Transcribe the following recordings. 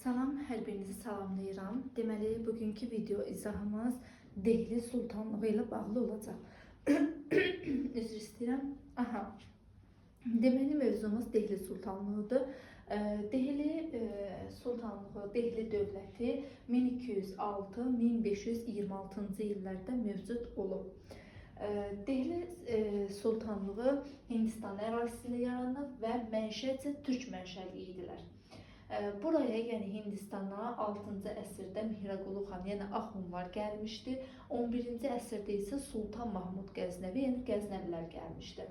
Salam, hər birinizi salamlayıram. Deməli, bugünkü video izahımız Dehli Sultanlığı ilə bağlı olacaq. Üzr istəyirəm. Aha. Deməli, mövzumuz Dehli Sultanlığıdır. Dehli Sultanlığı, Dehli dövləti 1206-1526-cı illərdə mövcud olub. Dehli Sultanlığı Hindistan ərazisində yaranıb və mənşəcə türk mənşəli idilər. Buraya, yəni Hindistana 6-cı əsrdə Mihraqulu xan, yəni Axunlar gəlmişdi. 11-ci əsrdə isə Sultan Mahmud Qəznəvi, yəni Qəznəvilər gəlmişdi.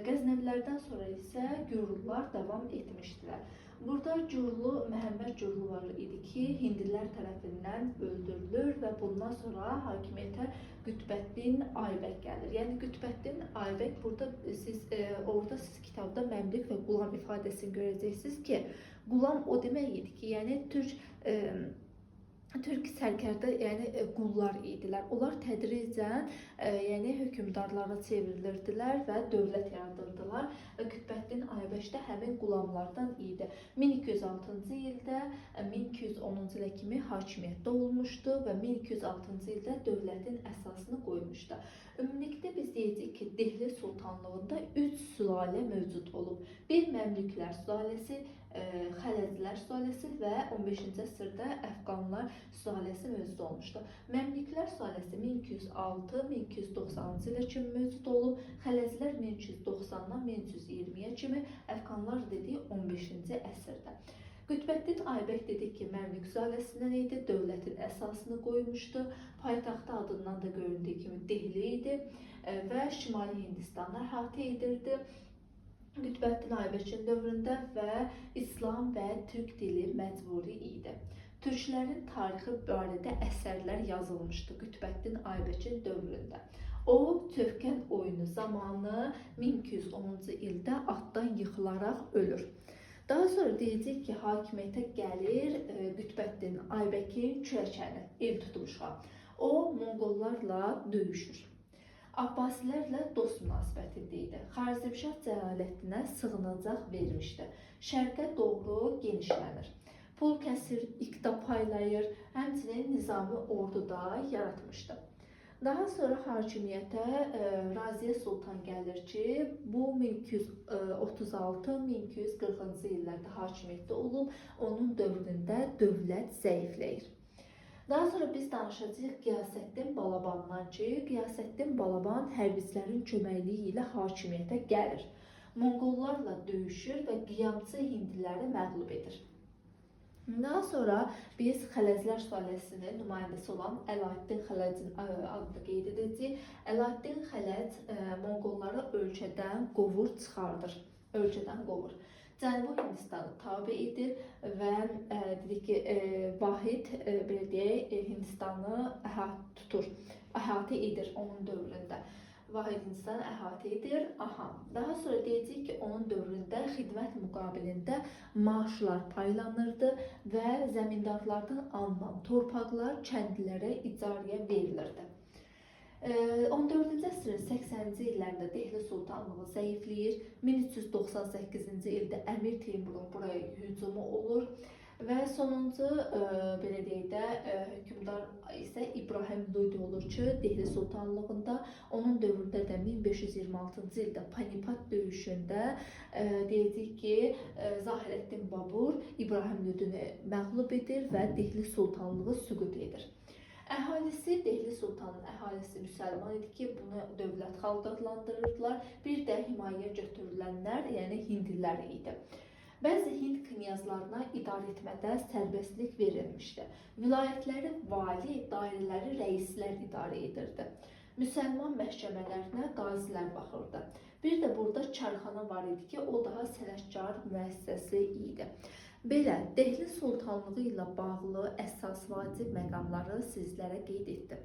Qəznəvilərdən sonra isə Gürlular davam etmişdilər. Burada Gürlu Məhəmməd Gürlu var idi ki, hindlilər tərəfindən öldürülür və bundan sonra hakimiyyətə Qütbəddin Aybək gəlir. Yəni Qütbəddin Aybək burada siz orada siz kitabda məmlük və qulam ifadəsini görəcəksiniz ki, qulam o demək idi ki, yəni türk sərkərdə, yəni qullar idilər. Onlar tədricən yəni hökmdarlara çevrilirdilər və dövlət yaradırdılar. Və Qütbəddin Aybək də həmin qulamlardan idi. 1206-cı ildə 1210-cu ilə kimi hakimiyyətdə olmuşdu və 1206-cı ildə dövlətin əsasını qoymuşdu. Ümumilikdə biz deyəcəyik ki, Dehli Sultanlığında 3 sülalə mövcud olub. Bir Məmlüklər sülaləsi, Xələzlər sülaləsi və 15-ci əsrdə Əfqanlar sülaləsi mövcud olmuşdu. Məmlüklər sülaləsi 1206-1290-cı ilə kimi mövcud olub, Xələzlər 1390-dan 1320-yə kimi, Əfqanlar dedik 15-ci əsrdə. Qütbəddin Aybək dedik ki, Məmlük sülaləsindən idi, dövlətin əsasını qoymuşdu. Paytaxtı adından da göründüyü kimi Dehli idi və Şimali Hindistanı əhatə edirdi. Qütbəddin Aybəkin dövründə və İslam və türk dili məcburi idi. Türklərin tarixi barədə əsərlər yazılmışdı Qütbəddin Aybəkin dövründə. O, Tövkən oyunu zamanı 1210-cu ildə atdan yıxılaraq ölür. Daha sonra deyəcək ki, hakimiyyətə gəlir Qütbəddin Aybəkin kürəkəni İltutmuş xan. O, Monqollarla döyüşür. Abbasilərlə dost münasibətində idi. Xarəzmşah Cəlaləddinə sığınacaq vermişdi. Şərqə doğru genişlənir. Pul kəsir, iqta paylayır, həmçinin nizami ordu da yaratmışdı. Daha sonra hakimiyyətə Raziyə Sultan gəlir ki, bu 1236-1240-cı illərdə hakimiyyətdə olub, onun dövründə dövlət zəifləyir. Daha sonra biz danışacağıq Qiyasəddin Balabandan ki, Qiyasəddin Balaban hərbiçilərin köməkliyi ilə hakimiyyətə gəlir. Monqollarla döyüşür və qiyamçı hindliləri məğlub edir. Daha sonra biz Xələzlər sülaləsinin nümayəndəsi olan Əlaəddin Xələzin adını qeyd edəcəyik. Əlaəddin Xələz Monqolları ölkədən qovur, çıxardır. Ölkədən qovur. Cənubi Hindistanı tabe edir və dedik ki, Vahid belə deyək, Hindistanı əhatə tutur, əhatə edir onun dövründə. Vahid Hindistanı əhatə edir. Aha. Daha sonra deyəcəyik ki, onun dövründə xidmət müqabilində maaşlar paylanırdı və zəmindarlardan alınan torpaqlar kəndlilərə icarəyə verilirdi. 14-cü əsrin 80-ci illərində Dehli Sultanlığı zəifləyir. 1398-ci ildə Əmir Teymurun buraya hücumu olur və sonuncu belə deyək də hökmdar isə İbrahim Ludi olur ki, Dehli Sultanlığında onun dövründə də 1526-cı ildə Panipat döyüşündə deyəcəyik ki, Zahirəddin Babur İbrahim Ludini məğlub edir və Dehli Sultanlığı süqut edir. Əhalisi, Dehli Sultanın əhalisi müsəlman idi ki, bunu dövlət xalqı adlandırırdılar. Bir də himayəyə götürülənlər, yəni hindlilər idi. Bəzi Hind knyazlarına idarə etmədə sərbəstlik verilmişdi. Vilayətləri vali, dairələri rəislər idarə edirdi. Müsəlman məhkəmələrinə qazilər baxırdı. Bir də burada çarxana var idi ki, o daha sənətkar müəssisəsi idi. Belə, Dehli Sultanlığı ilə bağlı əsas vacib məqamları sizlərə qeyd etdim.